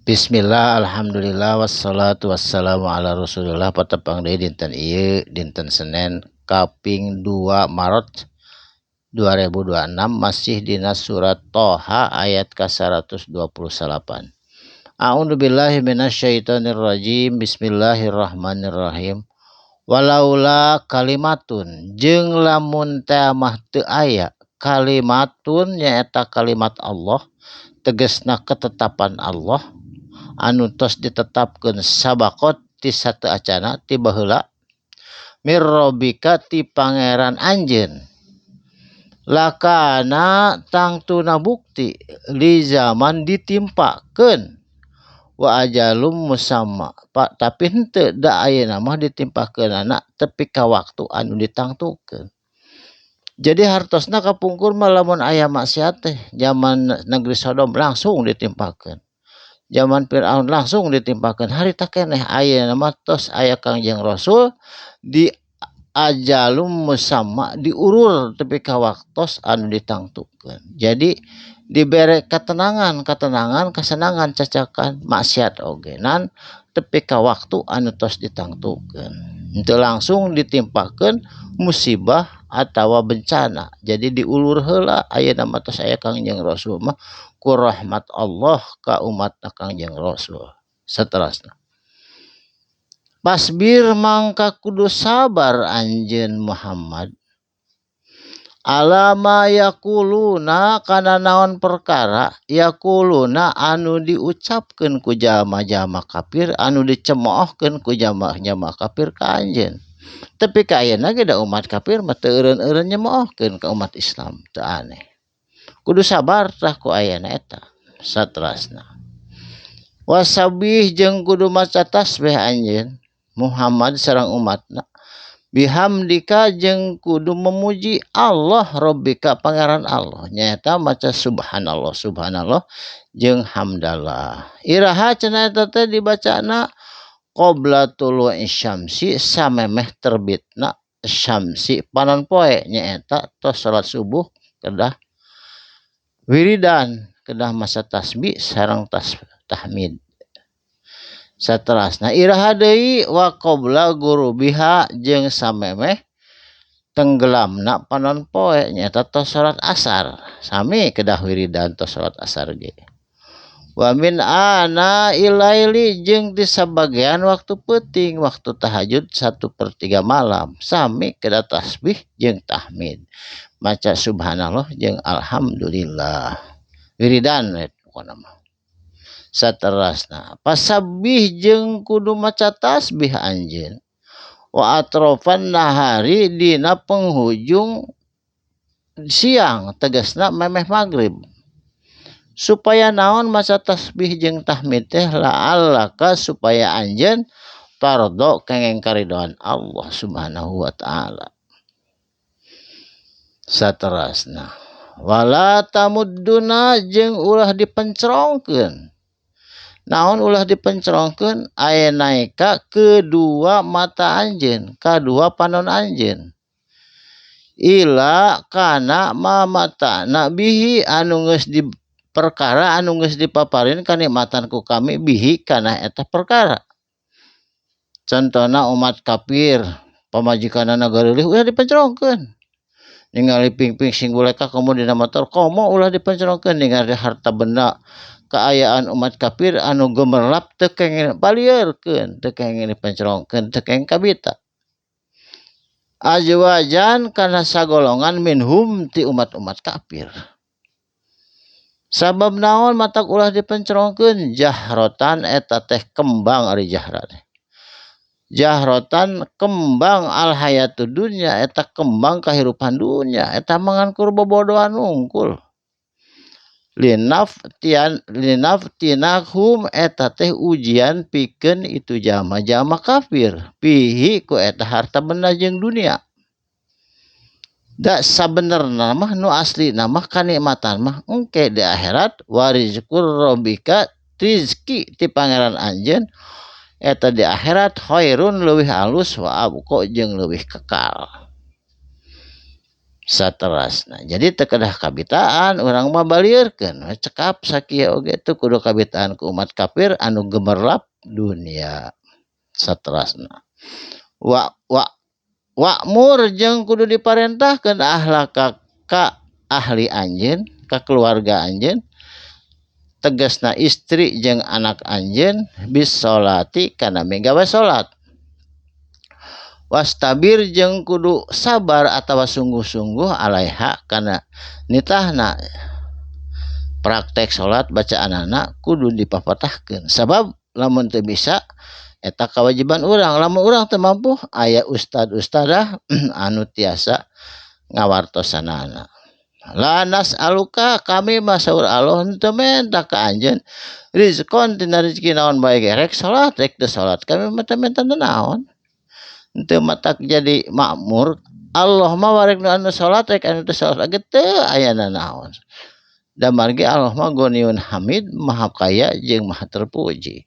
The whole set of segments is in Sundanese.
Bismillah, alhamdulillah, wassalatu wassalamu ala rasulillah. Patepang deui dinten ieu, dinten Senin kaping 2 Maret 2026, masih dina surat Toha ayat ka 128. A'udzubillahi minasyaitonirrajim. Bismillahirrahmanirrahim. Walaula kalimatun, jeung lamun teh mah teu aya kalimatun, nyaeta kalimat Allah, tegesna ketetapan Allah anu tos ditetapkeun sabaqat ti sateu acana, ti baheula, mirrobika ti pangeran anjeun, lakana tangtuna bukti li zaman ditimpakeun wa ajalum musamma. Pak, tapi henteu da ayeuna mah ditimpakeunana tepi ka waktu anu ditangtukeun. Jadi hartosna kapungkur mah lamun aya maksiat teh zaman negeri Sodom langsung ditimpakeun, zaman Fir'aun langsung ditimpakeun. Harita keneh, ayeuna mah tos aya Kangjeng Rasul di ajalum musamma, diurur tepi ka waktos anu ditangtukeun. Jadi dibere ketenangan, ketenangan, kesenangan, cacakan maksiat oge nan tepi ka waktu anu tos ditangtukeun, henteu langsung ditimpakeun musibah atawa bencana. Jadi diulur heula. Ayeuna mah tos aya Kangjeng Rasul mah ku rahmat Allah ka umat Kangjeng Rasul. Seterusnya, fasbir, mangka kudu sabar anjeun Muhammad, alama yaquluna, kana naon perkara, yaquluna, anu diucapkeun ku jalma-jalma kafir, anu dicemoohkeun ku jalma-jalma kafir ka anjeun. Tapi ka ayeuna ge da umat kafir mah teu eureun-eureun nyemoohkeun ka umat Islam, teu aneh. Kudu sabar tah ku ayeuna eta. Saterasna, wasabbih, jeung kudu maca tasbih anjeun Muhammad sareng umatna, bihamdika, jeung kudu memuji Allah, Rabbika, pangeran Allah, nyaeta maca subhanallah, subhanallah jeung hamdalah. Iraha cenah eta teh dibacana? Qabla tulu'i syamsi, samemeh terbitna, syamsi, panon poe, nyaeta tos salat subuh kedah wiridan, kedah maca tasbih sareng tas tahmid. Saterasna, iraha deui? Wa qabla gurubiha, jeung samemeh tenggelamna panon poe, nyaeta tos salat asar, sami kedah wiridan tos salat asar ge. Wa min ana ilaili, jeung di sabagian waktu peuting, waktu tahajud 1/3 malam, sami kedah tasbih jeung tahmid, maca subhanallah jeung alhamdulillah, wiridan we pokona mah. Saterasna, fasabbih, jeung kudu maca tasbih anjeun, wa atrofan nahari, dina penghujung siang, tegasna memeh magrib. Supaya naon maca tasbih jeung tahmid teh? La'allaka, supaya anjeun, tardo, kengeng karidoan Allah Subhanahu wa taala. Saterasna, wala tamudduna, jeung ulah dipencerongkeun. Naon ulah dipencerongkeun? Ainaika, kedua mata anjeun, kadua panon anjeun, ila, kana, ma mata'na bihi, anu geus di perkara anu geus dipaparin kanikmatan ku kami, bihi, kana eta perkara. Contohna umat kafir pamajikanana gareuleuh, ulah dipencerongkeun. Ningali pingping sing buleka komo dina motor komo, ulah dipencerongkeun. Ningali harta benda kaayaan umat kafir anu gemerlap teu kenging palieurkeun, teu kenging dipencerongkeun, teu kenging kabita. Azwajan, kana sagolongan, minhum, ti umat-umat kafir. Sabab naon matak ulah dipencerongkeun? Jahrotan, eta teh kembang, ari jahra teh jahrotan kembang, al hayatud dunya, eta kembang kahirupan dunya, eta mangan kur bobodohan wungkul. Linaf tian linaftinahum, eta teh ujian pikeun itu jalma-jalma kafir, fihi, ku eta harta benda jeung dunia. Da sabenerna mah nu aslina mah kanikmatan mah engke di akhirat. Warizqur rabbika, rizki ti pangeran anjeun eta di akhirat, khairun, leuwih alus, wa abqa, jeung leuwih kekal. Saterasna. Jadi teu kedah kabitaan urang mah balieurkeun we cekap sakieu oge teu kudu kabitaan ku umat kafir anu gemerlap dunia. Saterasna. Wa wa wa'mur jeung kudu diparentahkeun ahlaka ka ahli anjeun, ka keluarga anjeun, tegasna istri jeung anak anjeun bis sholati kana migawe salat. Wastabir jeung kudu sabar atawa sungguh-sungguh alaiha kana nitahna praktek salat bacaanana kudu dipapatahkeun sabab lamun teu bisa eta kewajiban urang, lamun urang teu mampu aya ustad ustadah anu tiasa ngawartosanana. La nas'aluka kami mah saur Allah henteu menta ka anjeun rizqon tina rezeki naon bae ge rek salat rek teu salat kami mah teu menta naon. Henteu matak jadi makmur Allah mah warek nu anu salat rek anu teu salat ge teu aya nanaon. Da margi Allah mah Ghaniyyun Hamid, maha kaya jeung maha terpuji.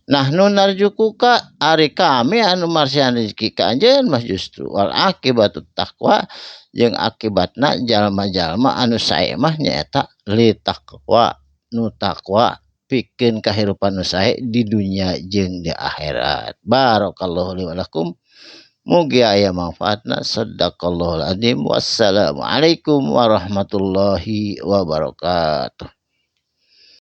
Nahnu narzuquka ari kami anu marsihan rezeki ka anjeun mah justru wal akibatut taqwa jeung akibatna jalma-jalma anu sae mah nyaeta li taqwa nu taqwa pikeun kahirupan nu sae di dunia jeung di akhirat. Barakallahu li wa lakum. Mugi aya manfaatna. Sadaqallahul azim. Wassalamualaikum warahmatullahi wabarakatuh.